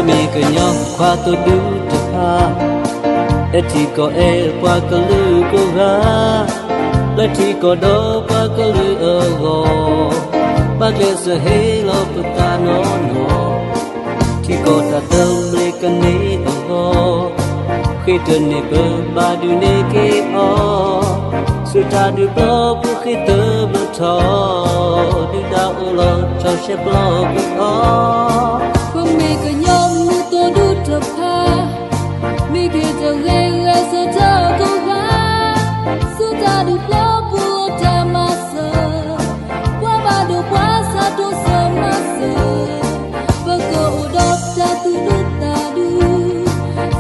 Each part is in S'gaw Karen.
မ့ၢ်ကညီခွါသိၣ်ဒူတဖၣ်, အဲၣ်ထံကီၢ်အဲၣ်ပှၤကလုာ်ကိးဂၤ, လၢထံကီၢ်ဒီးပှၤကလုာ်အဂီၢ်, ဘၣ်ကျဲးစၢးဟ့ၣ်လီၤပသးနီၢ်နီၢ်, ထံကီၢ်တၢ်သဘျ့ကန့ၢ်အဂီၢ်, ဃ့တန့ၢ်ပဘၣ်ဒုးန့ၢ်က့ၤအီၤ, ဆူတၢ်ဒုးပျီပူၤဃ့သဘျ့ထီၣ်, ဒုၣ်ဒါအိၣ်လီၤဆီၣ်ရှဲပျီကွံာ်အီၤ, ပမ့ၢ်ကညီမုၢ်သိၣ်ဒူတဖၣ်, မ့ၢ်ဂ့ၤတဂ့ၤဂဲၤဆၢထၢၣ်ကိးဂၤ, ဆူတၢ်ဒုးပျီပူၤလၢတၢ်မၤစၢၤ, ပှၤဘၣ်ဒိပှၤစးတိစၢၤမၤစၢၤ, ပကအိၣ်ဒီးတၢ်သူၣ်ဒူသးဒူ,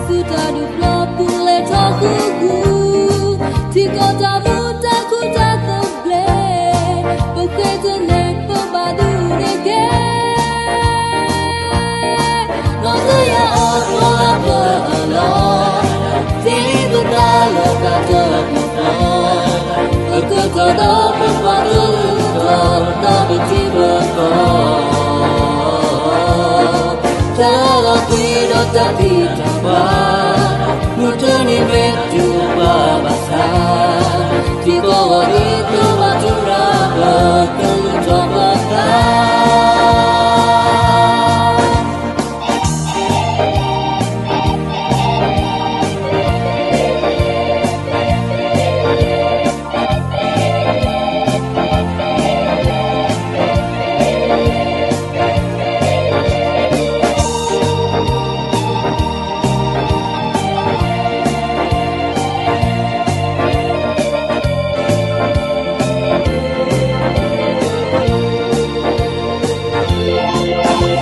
ဆူတၢ်ဒုးပျီပူၤလဲၤထီၣ်ဃုာ်ဃုာ်, ထံကီၢ်တၢ်မူတၢ်ခုတၢ်သဘျ့, ပဃ့တန့ၢ်ပဘၣ်ဒုးန့ၢ်က့ၤ နီၢ်ကယၤအီၤပီလၢပအလီၢ်, တ့လံပသးလၢတၢ်တၢၢ်ပီၤ, ပကထီၣ်ဒီးပပှၤကလုာ်အကတီၢ်, တၢ်ဘၣ်တ့ပကီၢ်, တၢ်လီၤကွံဒီးတၢ်သံတၢ်ပှၢ်, မုၢ်တနံၤမ့ၢ်တုၤပှၤဘၣ်ဆၣ်, ထံကီၢ်ဂီၤဒ်သိးဘၣ်ထူရၤ ပကလုၢ်ထီၣ်ပသး ပ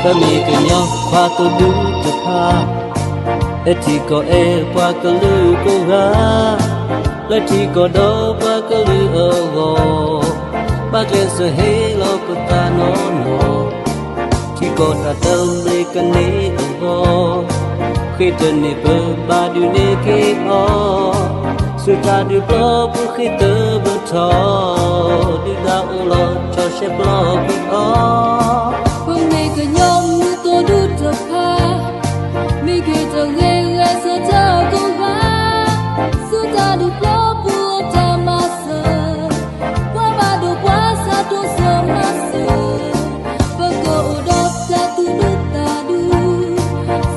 မ့ၢ်ကညီခွါသိၣ်ဒူတဖၣ်, အဲၣ်ထံကီၢ်အဲၣ်ပှၤကလုာ်ကိးဂၤ, လၢထံကီၢ်ဒီးပှၤကလုာ်အဂီၢ်, ဘၣ်ကျဲးစၢးဟ့ၣ်လီၤပသးနီၢ်နီၢ်, ထံကီၢ်တၢ်သဘျ့ကန့ၢ်အဂီၢ်, ဃ့တန့ၢ်ပဘၣ်ဒုးန့ၢ်က့ၤအီၤ, ဆူတၢ်ဒုးပျီပူၤဃ့သဘျ့ထီၣ်, ဒုၣ်ဒါအိၣ်လီၤဆီၣ်ရှဲပျီကွံာ်အီၤ, ပမ့ၢ်ကညီမုၢ်သိၣ်ဒူတဖၣ်, မ့ၢ်ဂ့ၤတဂ့ၤဂဲၤဆၢထၢၣ်ကိးဂၤ, ဆူတၢ်ဒုးပျီပူၤလၢတၢ်မၤစၢၤ, ပှၤဘၣ်ဒိပှၤစးတိစၢၤမၤစၢၤ, ပကအိၣ်ဒီးတၢ်သူၣ်ဒူသးဒူ,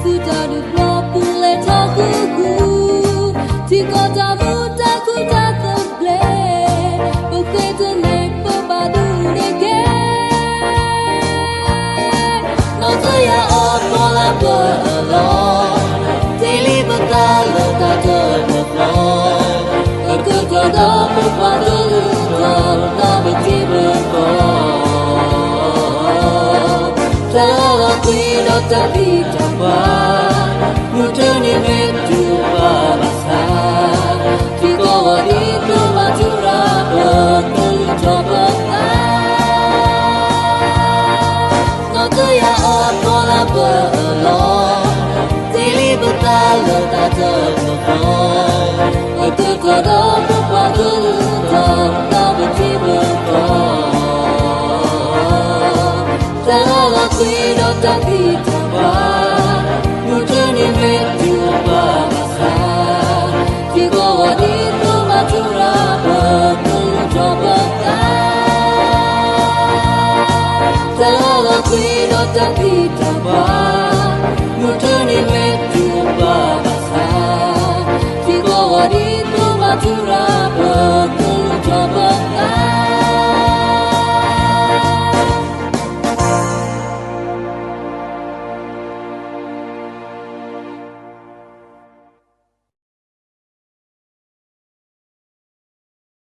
ဆူတၢ်ဒုးပျီပူၤလဲၤထီၣ်ဃုာ်ဃုာ်, ထံကီၢ်တၢ်မူတၢ်ခုတၢ်သဘျ့, ပဃ့တန့ၢ်ပဘၣ်ဒုးန့ၢ်က့ၤ နီၢ်ကယၤအီၤပီလၢပအလီၢ်, တ့လံပသးလၢတၢ်တၢၢ်ပီၤ, ပကထီၣ်ဒီးပပှၤကလုာ်အကတီၢ်, တၢ်ဘၣ်တ့ပကီၢ်, တၢ်လီၤကွံဒီးတၢ်သံတၢ်ပှၢ်, မုၢ်တနံၤမ့ၢ်တုၤပှၤဘၣ်ဆၣ်, ထံကီၢ်ဂီၤဒ်သိးဘၣ်ထူရၤ ပကလုၢ်ထီၣ်ပသး နီၢ်ကယၤအီၤပီလၢပအလီၢ်, တ့လံပသးလၢတၢ်တၢၢ်ပီၤ, ပကထီၣ်ဒီးပပှၤကလုာ်အကတီၢ်, တၢ်ဘၣ်တ့ပကီၢ်, တၢ်လီၤကွံဒီးတၢ်သံတၢ်ပှၢ်, မုၢ်တနံၤမ့ၢ်တုၤပှၤဘၣ်ဆၣ်, ထံကီၢ်ဂီၤဒ်သိးဘၣ်ထူရၤ ပကလုၢ်ထီၣ်ပသး တၢ်လီၤကွံဒီးတၢ်သံတၢ်ပှၢ်, မုၢ်တနံၤမ့ၢ်တုၤပှၤဘၣ်ဆၣ်, ထံကီၢ်ဂီၤဒ်သိးဘၣ်ထူရၤ ပက